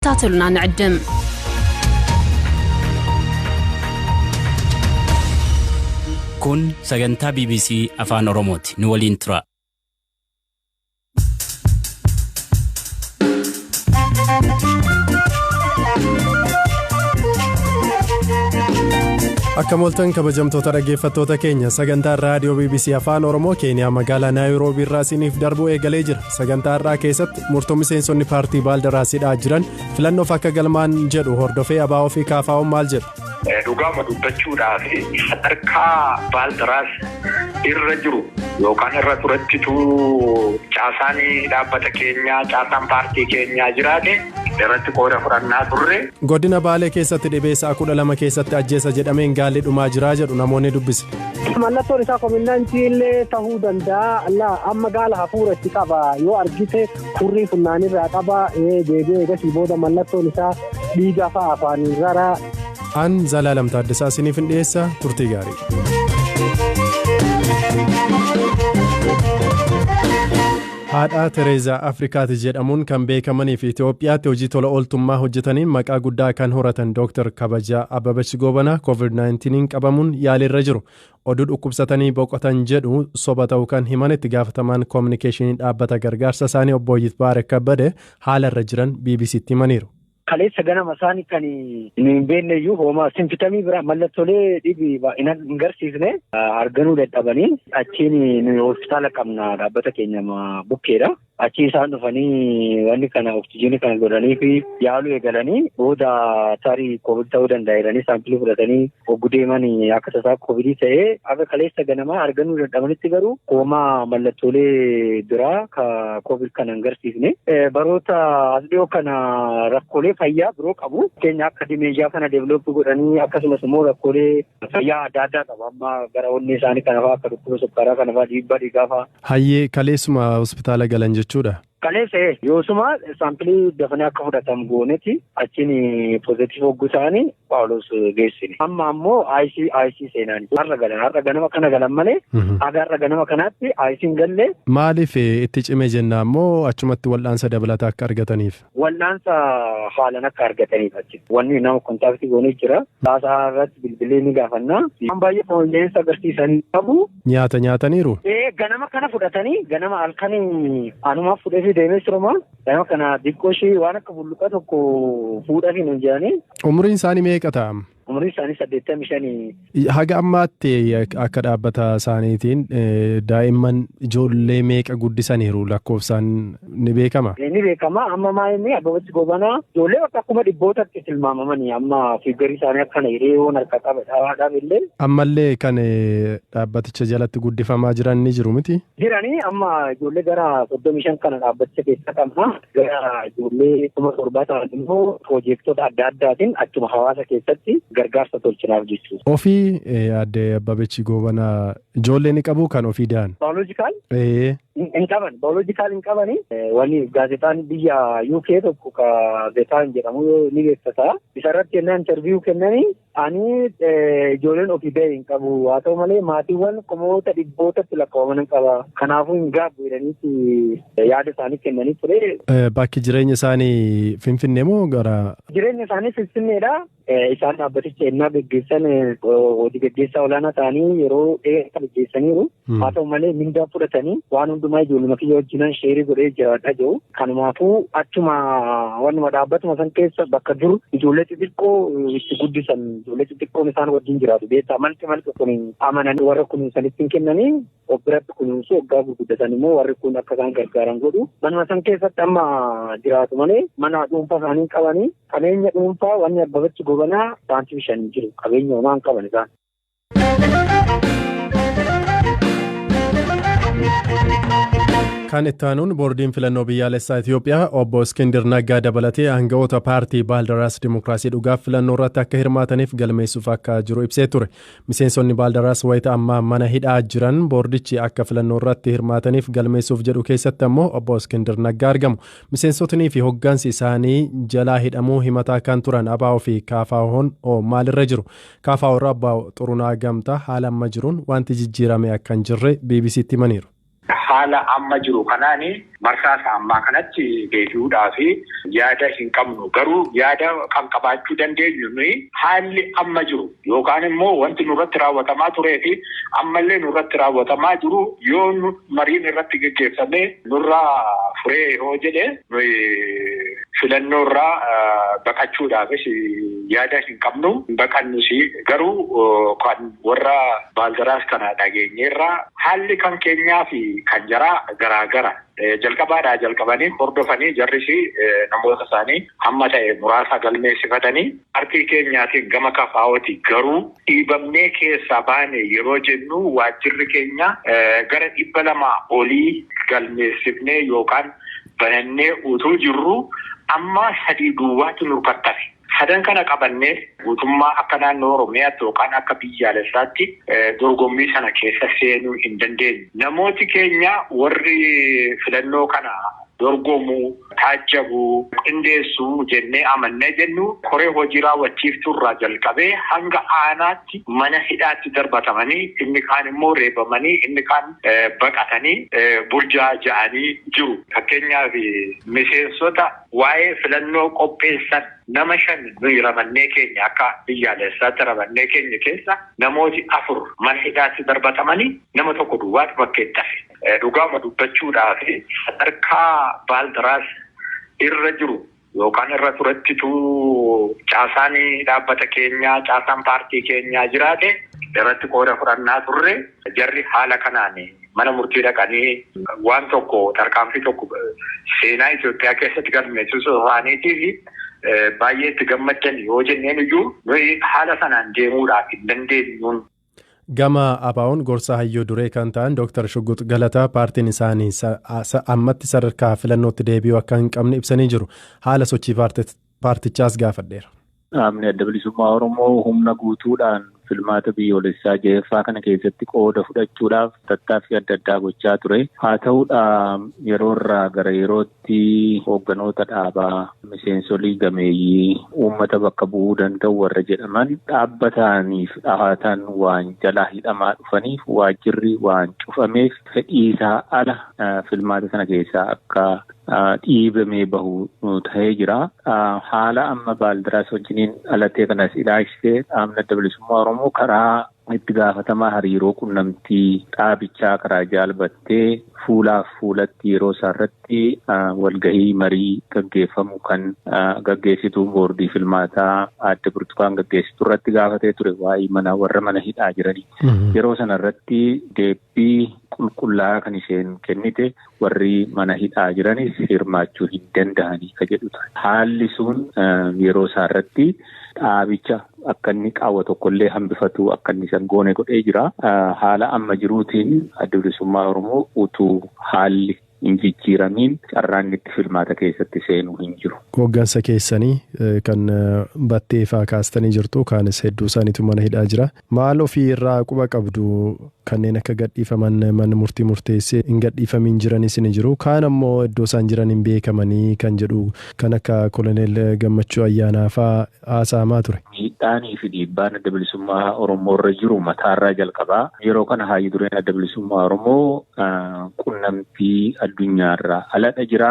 ክትከታተሉና ንዕድም። Kun sagantaa BBC Afaan Oromooti. Nu waliin tura. Akka mooltan kabajamtoota dhaggeeffattoota keenya, sagantaan raadiyoo BBC Afaan Oromoo Keeniyaa magaalaa Naayiroobii irraa isiniif darbuu eegalee jira. Sagantaa irraa keessatti murtoo miseensonni paartii Baaldaraasiidhaa jiran filannoof akka galmaan jedhu hordofee ABO fi KFO'n maal jedhu? Dhugaama dubbachuudhaaf, sadarkaa Baaldaraas irra jiru yookaan irra turettitu caasaan dhaabbata keenyaa, caasaan paartii keenyaa jiraate irratti qooda fudhannaa turre. Godina Baalee keessatti dhibee sa'a 12 keessatti ajjeesa jedhameen gaalli dhumaa jiraa jedhu namoonni dubbise. Mallattoon isaa COVID-19 illee ta'uu danda'a. Amma gaala hafuura itti qaba. Yoo argite furrii funnaanirraa qaba. Deebi'ee eegasii booda mallattoon isaa dhiiga fa'a afaaniin rara. An Zalaalam Taaddasaa isiniif hin dhiyeessa, turtii gaarii. Haadha Tereezaa Afrikaati jedhamuun kan beekamanii fi Itoophiyaatti hojii tola ooltummaa hojjetaniin maqaa guddaa kan horatan Dr. Kabajaa Ababachi Goobanaa COVID-19 qabamuun yaaliirra jiru. Oduu dhukkubsatanii boqotan jedhu soba ta'uu kan himan itti gaafatamaan koominikeeshinii dhaabbata gargaarsa isaanii obbo Yitbaarek Kabbade haala irra jiran BBCtti himaniiru. Kaleessa ganama isaanii kan hin beekne iyyuu homaa symptomii biraa mallattoolee dhibi hin garsiisne arganuu dadhabanii achiin nuyi hospitaala qabna, dhaabbata keenya bukkeedha. Achi isaan dhufanii wanni kana oksijiinii kana godhanii fi yaaluu eegalanii booda tarii COVID ta'uu danda'a jedhanii saampilii fudhatanii hoggu deeman akka tasaa COVIDii ta'ee akka kaleessa ganamaa arganuu dadhabanitti garuu homaa mallattoolee biraa ka COVID kana hin garsiisne. Baroota as dhiyoo kana rakkoolee fayyaa biroo qabu. Fakkeenya akka dementia kana develop godhanii akkasumas immoo rakkoolee fayyaa adda addaa qabu. Amma gara onnee isaanii kana fa'aa, akka dhukkuba sukkaaraa kana fa'aa, dhiibbaa dhiigaa fa'aa. Hayyee, kaleessuma hospitaala galan jechuudha. Kaleessa yoosuma saampilii dafanii akka fudhatamu gooneti achiin positive hogguu isaanii Phaawulos geessine. Amma ammoo ICU seenaan har'a galan, har'a ganama kana galan malee haga har'a ganama kanaatti ICU'n galle. Maaliif itti cime jenna ammoo achumatti wal'aansa dabalataa akka argataniif? Wal'aansa haalan akka argataniif achi. Wanni nama contactii goonee jira. Taasaa irratti bilbilee ni gaafanna. Waan baay'ee fooyya'insa agarsiisan qabu. Nyaata nyaataniiru? Ganama kana fudhatanii ganama halkanii anumaaf fudhee deemee turuma. Ganama kana xiqqoo ishee waan akka bulluqa tokko fuudhanii nu jedhanii. Umriin isaanii meeqa ta'a? Umriin isaanii 85. Haga ammaatti akka dhaabbata isaaniitiin daa'imman ijoollee meeqa guddisaniiru, lakkoofsaan ni beekama? Ni beekama. Amma maayinni Ababachi Goobanaa ijoollee bakka akkuma dhibbootatti tilmaamamanii amma figurii isaanii akkana hiriiree yoon harka qaba dhawaadhaaf illee. Ammallee kan dhaabbaticha jalatti guddifamaa jiran ni jiru miti? Jiranii, amma ijoollee gara 35 kana dhaabbaticha keessa qabna. Gara ijoollee 7,000 ta'an immoo piroojeektota adda addaatiin achuma hawaasa keessatti gargaarsa tolchinaaf jechuudha. Ofii aadde Abbabechi Goobanaa ijoollee ni qabu kan ofii da'an? Biological? Hin qaban. Biological hin qabani. Wanni gaazexaan biyya UK tokko ka The Times jedhamu ni beeksisa. Isarratti kennaa interview kennanii, ani ijoolleen ofii ba'e hin qabu. Haa ta'u malee maatiiwwan kumoota dhibbootatti lakkaa'aman hin qaba. Kanaafuu hin gaabbu jedhaniiti yaada isaanii kennanii ture. Bakki jireenya isaanii Finfinnee moo gara? Jireenya isaanii Finfinneedha. Isaan dhaabbaticha ennaa geggeessan hojii geggeessaa olaanaa ta'anii yeroo dheeraa geggeessaniiru. Haa ta'u malee mindaa fudhatanii waan hundumaa ijoolluma kiyya wajjinan share godhee jiraadha jiru. Kanumaafuu achuma wannuma dhaabbatuma san keessa bakka dur ijoollee xixiqqoo itti guddisan, ijoollee xixiqqoon isaan wajjin jiraatu beektaa, malki malki kun amananii warra kunuunsanitti hin kennanii of biratti kunuunsu, waggaa gurguddatan immoo warri kun akka isaan gargaaran godhu. Manuma san keessatti amma jiraatu malee mana dhuunfaa isaanii qabanii qabeenya dhuunfaa wanni Abbabachi Goobanaa saantii 5 jiru, qabeenya homaa hin qaban isaan. Kan itti aanuun boordiin filannoo biyyaalessaa Itoophiyaa obbo Iskindir Naggaa dabalatee aangawoota paartii Baaldaraas Dimokiraasii Dhugaaf filannoo irratti akka hirmaataniif galmeessuuf akka jiru ibsee ture. Miseensonni Baaldaraas wayita ammaa mana hidhaa jiran boordichi akka filannoo irratti hirmaataniif galmeessuuf jedhu keessatti ammoo obbo Iskindir Naggaa argamu. Miseensotnii fi hoggansi isaanii jalaa hidhamuu himataa kan turan ABO fi KFO'n maalirra jiru? KFO irraa obbo Xurunaa Gamtaa haala amma jiruun wanti jijjiirame akka hin jirre BBCtti himaniiru. Haala amma jiru kanaan marsaa isaa ammaa kanatti deebi'uudhaaf yaada hin qabnu. Garuu yaada kan qabaachuu dandeenyu nuyi haalli amma jiru yookaan immoo wanti nurratti raawwatamaa turee fi ammallee nurratti raawwatamaa jiru yoo mariin irratti geggeeffamee nurraa furee yoo jedhe nuyi filannoorraa baqachuudhaafis yaada hin qabnu. Baqannus garuu kan warra Baaldaraas kana dhageenyeerraa haalli kan keenyaa fi kan jaraa garaagara. Jalqabaadhaa jalqabanii hordofanii jarrisi namoota isaanii hamma ta'e muraasa galmeessifatanii paartii keenyaatiin gama kafaa'ooti garuu dhiibamnee keessaa baane yeroo jennu waajjirri keenya gara 200 olii galmeessifnee yookaan banannee utuu jirru amma 3 duwwaatu nu kattafe. Sadan kana qabannee guutummaa akka naannoo Oromiyaatti yookaan akka biyyaalessaatti dorgommii sana keessa seenuu hin dandeenye. Namooti keenya warri filannoo kana dorgomuu, taajjabuu, qindeessuu jennee amannee jennu koree hojii raawwachiiftuurraa jalqabee hanga aanaatti mana hidhaatti darbatamanii inni kaan immoo reebamanii inni kaan baqatanii burjaaja'anii jiru. Fakkeenyaaf miseensota waa'ee filannoo qopheessan nama 5 nuyi ramannee keenya akka biyyaalessaatti ramannee keenya keessa namooti 4 mana hidhaatti darbatamanii nama 1 duwwaatu bakkeetti hafe. Dhugaama dubbachuudhaaf sadarkaa Baaldaraas irra jiru yookaan irra turettitu caasaan dhaabbata keenyaa caasaan paartii keenyaa jiraate irratti qooda fudhannaa turre jarri haala kanaan mana murtii dhaqanii waan tokko tarkaanfii tokko seenaa Itoophiyaa keessatti galmeessisuu isaaniitiif baay'ee itti gammaddan yoo jenneen iyyuu nuyi haala sanaan deemuudhaaf hin dandeenyuun. Gama ABO'n gorsa hayyuu duree kan ta'an Dr. Shugguut Galataa paartiin isaanii ammatti sadarkaa filannootti deebi'uu akka hin qabne ibsanii jiru. Haala sochii paartichaas gaafadheera. Dhaabni Adda Bilisummaa Oromoo humna guutuudhaan filmaata biyyoolessaa jahaffaa kana keessatti qooda fudhachuudhaaf tattaaffii adda addaa gochaa ture. Haa ta'uudhaa yeroo irraa gara yerootti hoogganoota dhaabaa, miseensolii gameeyyii, uummata bakka bu'uu danda'u warra jedhaman dhaabbataniif dhahatan waan jalaa hidhamaa dhufaniif waajjirri waan cufameef fedhii isaa ala filmaata sana keessaa akka dhiibamee bahu ta'ee jira. Haala amma Baaldaraas wajjiniin dhalatee kanas ilaalchisee dhaabni Adda Bilisummaa Oromoo karaa itti gaafatamaa hariiroo qunnamtii dhaabichaa karaa jaalbattee fuulaaf fuulatti yeroo isaarratti walgahii marii gaggeeffamu kan gaggeessitu boordii filmaataa Aadde Burtukaan gaggeessitu irratti gaafatee ture waa'ee mana warra mana hidhaa jiranii. Yeroo sanarratti deebii qulqullaa'aa kan isheen kennite warri mana hidhaa jiranis hirmaachuu hin danda'anii ka jedhu ture. Haalli sun yeroo isaarratti dhaabicha akka inni qaawwa tokkollee hambifatu akka inni sangoone godhee jira. Haala amma jiruutiin Adda Bilisummaa Oromoo utuu haalli hin jijjiiramiin carraan itti filmaata keessatti seenuu hin jiru. Hooggansa keessanii kan battee fa'aa kaastanii jirtu kaanis hedduu isaaniitu mana hidhaa jira. Maal ofii irraa quba qabdu kanneen akka gadhiifaman mana murtii murteessee hin gadhiifamiin jiranis ni jiru. Kaan ammoo iddoo isaan jiran hin beekamanii kan jedhu kan akka Koloneel Gammachuu Ayyaanaa fa'aa haasa'amaa ture. Miidhaanii fi dhiibbaan Adda Bilisummaa Oromoo irra jiru mataarraa jalqabaa. Yeroo kana haayyi dureen Adda Bilisummaa Oromoo qunnamtii addunyaarraa aladha jira.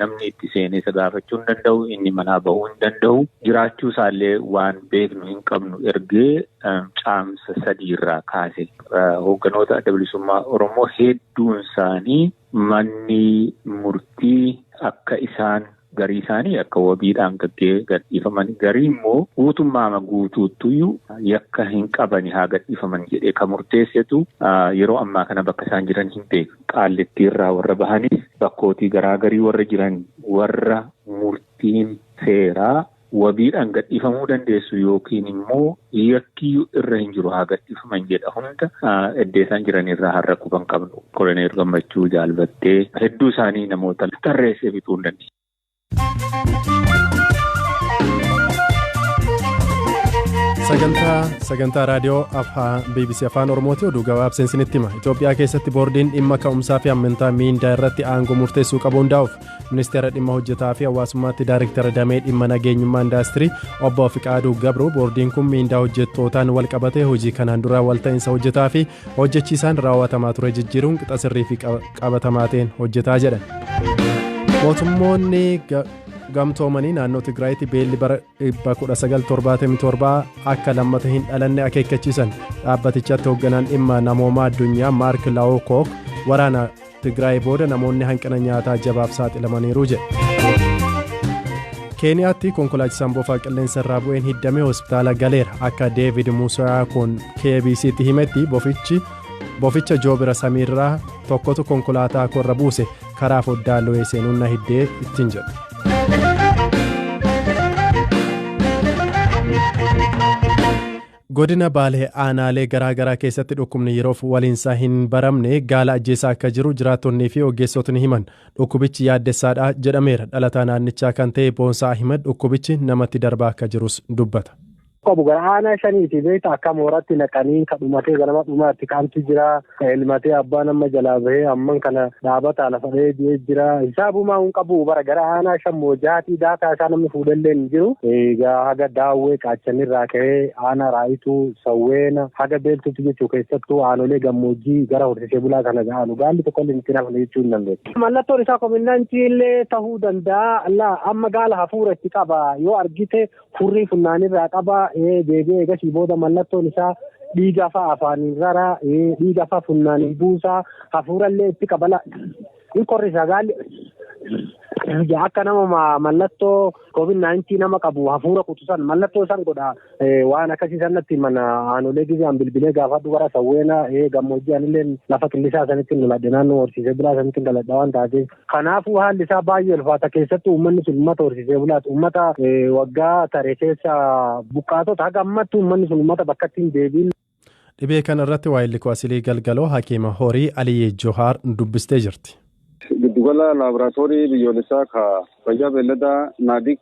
Namni itti seenee isa gaafachuu hin danda'u, inni manaa bahuu hin danda'u. Jiraachuu isaallee waan beeknu hin qabnu ergee caamsa 3 irraa kaase. Hoogganoota Adda Bilisummaa Oromoo hedduun isaanii manni murtii akka isaan garii isaanii akka wabiidhaan gadhiifaman garii immoo guutummaa guutuuttuyyuu yakka hin qabani haa gadhiifaman jedhee kan murteessetu yeroo ammaa kana bakka isaan jiran hin beeku. Qaallittii irraa warra bahanis bakkootii garaagarii warra jiran warra murtiin seeraa wabiidhaan gadhiifamuu dandeessu yookiin immoo yakkiyyuu irra hin jiru haa gadhiifaman jedha hunda iddoo isaan jiran irraa har'a quban qabnu. Koloneel Gammachuu jaalbattee hedduu isaanii namoota tarreessee bituu hin dandeenye. Sagantaa raadiyoo BBC Afaan Oromooti oduu gabaabseen isinitti hima. Itoophiyaa keessatti boordiin dhimma ka'umsaa fi ammantaa miindaa irratti aangoo murteessuu qabu hundaa'uuf ministeera dhimma hojjetaa fi hawaasummaatti daariktara damee dhimma nageenyummaa indaastirii obbo Fiqaaduu Gabroo boordiin kun miindaa hojjettootaan wal qabatee hojii kanaan dura walta'iinsa hojjetaa fi hojjechiisaan raawwatamaa ture jijjiiruun qixa sirrii fi qabatamaa ta'een hojjetaa jedhan. Mootummoonni gamtoomanii naannoo Tigraayitti beelli bara 1977 akka lammata hin dhalanne akeekkachiisan. Dhaabbatichatti hoogganaan dhimma namoomaa addunyaa Maark Laawukook waraana Tigraay booda namoonni hanqina nyaataa jabaaf saaxilamaniiru jedhe. Keeniyaatti konkolaachisaan bofaa qilleensa irraa bu'een hiddamee hospitaala galeera. Akka Deevid Musaakoon KBC'tti himetti boficha joobira samiirraa tokkotu konkolaataa korra buuse karaa foddaa lo'ee seenuun na hiddee ittiin jedhe. Godina Baalee aanaalee garaa garaa keessatti dhukkubni yeroof waliinsaa hin baramne gaala ajjeesaa akka jiru jiraattonnii fi ogeessotni himan. Dhukkubichi yaaddessaadha jedhameera. Dhalataa naannichaa kan ta'e Boonsaa Ahimad dhukkubichi namatti darbaa akka jirus dubbata. Qabu gara aanaa shaniiti beektaa akka mooratti naqanii kadhumatee ganama dhumaatti qaamti jira. Elmatee abbaan amma jalaa bahee amman kana dhaabata lafa dheedhee jira. Hisaabumaa hin qabu bara gara aanaa shan moojaatii daataa isaa namni fuudhallee hin jiru. Egaa haga daawwee qaachanirraa ka'ee aanaa raayituu sawweena haga beeltutti jechuu keessattuu aanolee gammoojjii gara horsiisee bulaa kana ga'anu gaalli tokko illee itti nafne jechuu hin dandeessu. Mallattoon isaa komindaantii illee ta'uu danda'a. Amma gaala hafuura itti qaba yoo argite furrii funnaanirraa qaba. Deebi'ee eegasii booda mallattoon isaa dhiiga fa'a afaaniin rara, dhiiga fa'a funnaaniin buusaa, hafuurallee itti qabala. Inni korrisa gaalli akka nama mallattoo COVID-19 nama qabu hafuura kutusan mallattoo isaan godha. Waan akkasii sanatti mana aanolee gisaan bilbilee gaafadhu gara sawweena gammoojjii anillee lafa qillisaa sanitti hin dhaladhe naannoo horsiisee bulaa sanitti hin dhaladha waan taateef. Kanaafuu haalli isaa baay'ee ulfaata keessattuu uummanni sun uummata horsiisee bulaati. Uummata waggaa taree keessa buqqaatota haga ammatti uummanni sun uummata bakkatti hin deebiin. Dhibee kana irratti waayilli Asilii Galgaloo hakiima horii Aliyyee Johaar dubbistee jirti. Giddugala laaboraatoorii biyyoolessaa ka fayyaa beelladaa Naadik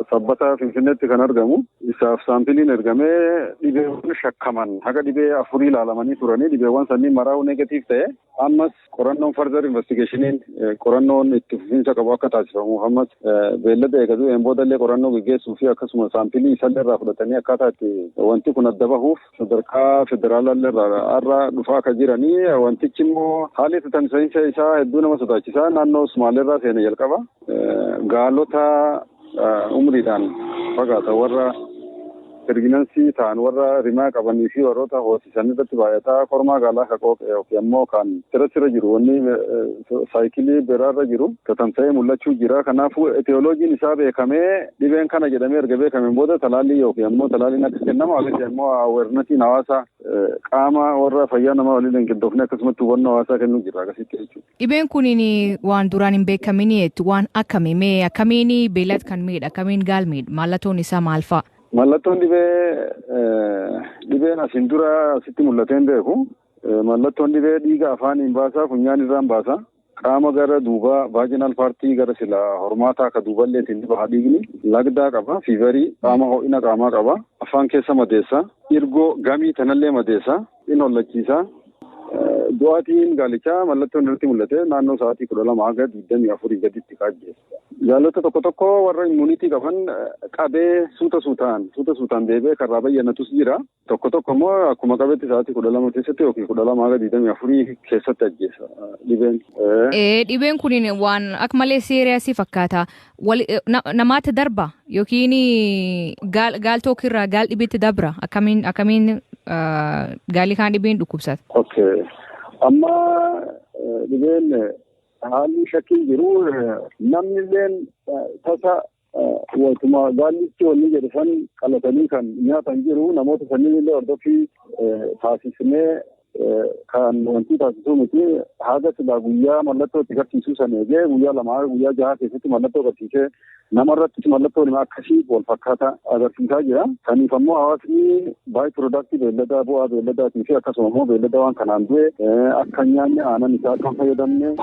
sabbata Finfinneetti kan argamu. Isaaf saampiliin ergamee dhibeewwan shakkaman haga dhibee afurii ilaalamanii turanii dhibeewwan sanniin maraa'uu negatiif ta'e ammas qorannoon further investigationin qorannoon itti fufiinsa qabu akka taasifamuuf ammas beellada eegatu een boodallee qorannoo geggeessuu fi akkasuma saampilii isallee irraa fudhatanii akkaataa itti wanti kun adda bahuuf sadarkaa federaalallee irraa har'a dhufaa akka jiranii wantichi immoo haalli tamsa'iinsa isaa hedduu nama sodaachisaa naannoo Sumaaleerraa seene jalqaba. Gaalota umriidhaan fagaata warra pirginansii ta'an warra rimaa qabanii fi warroota hoosisan irratti baay'ataa kormaa gaalaa ka qooqee yookiin ammoo kan sira sira jiru wanni saayikilii biraarra jiru tatamsa'ee mul'achuu jira. Kanaafuu etiyooloojiin isaa beekamee dhibeen kana jedhamee erga beekameen booda talaallii yookiin ammoo talaalliin akka kennamu akkasumas immoo aweernasiin hawaasa qaama warra fayyaa namaa waliin hin qindoofne akkasumatti hubannoo hawaasaa kennuu jira akkasitti jechuudha. Dhibeen kun waan duraan hin beekamin waan akkami mee akkamiin beelad kan miidha akkamiin gaal miidha mallattoon isaa maal fa'a? Mallattoon dhibeen asiin dura asitti mul'atee hin beeku. Mallattoon dhibee dhiiga afaaniin baasaa, funyaan irraan baasaa. Qaama gara duubaa vaajinaal paartii gara sila hormaataa akka duuballeetiin ni baha dhiigni. Lagdaa qaba, fiivarii, qaama ho'ina qaamaa qaba. Afaan keessa madeessa. Irgoo gamii tanallee madeessa. Inni hollachiisa. Du'aatiin gaalichaa mallattoon irratti mul'ate naannoo sa'aatii 12 haga 24 gaditti qaajjeessa. Gaalota tokko tokko warra immuunitii qaban qabee suuta suutaan deebi'ee karraa bayyanatus jira. Tokko tokko immoo akkuma qabetti sa'aatii 12 keessatti yookiin 12 haga 24 keessatti ajjeessa dhibeen. Dhibeen kun waan akka malee seeriyaasii fakkaata. Namaatti darba yookiin gaal tokkorraa gaal dhibeetti dabra akkamiin gaalli kaan dhibeen dhukkubsata. Okay. Amma dhibeen haalli shakkiin jiru namni illeen tasa wantuma gaallichi wanni jedhu san qalatanii kan nyaatan jiru namoota sanniin illee hordoffii taasisnee kan wanti taasisuu miti haga silaa guyyaa mallattoo itti agarsiisuu san eegee guyyaa 2 guyyaa 6 keessatti mallattoo agarsiisee namarratti mallattoon akkasii wal fakkaataa agarsiisaa jira. Kaniif ammoo hawaasni baay'ee piroodaaktii beelladaa bu'aa beelladaatii fi akkasuma immoo beellada waan kanaan du'e akka nyaanni aannan isaa akka hin fayyadamne.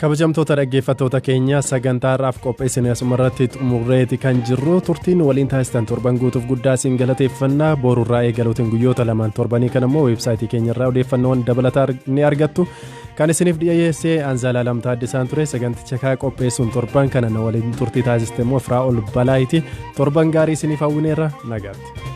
Kabajamtoota dhaggeeffattoota keenya, sagantaa har'aaf qopheessine asuma irratti xumurreeti kan jirru. Turtiin waliin taasisan torban guutuuf guddaa siin galateeffannaa. Boorurraa eegaluutiin guyyoota lamaan torbanii kan immoo weebsaayitii keenya irraa odeeffannoowwan dabalataa ni argattu. Kan isiniif dhiyeessee Anzaalaa Lamtaa Addisaan ture. Saganticha kaa qopheessuun torban kana na waliin turtii taasiste immoo Firaa'ol Balaayitii. Torban gaarii isiniif hawwineerra, nagaatti.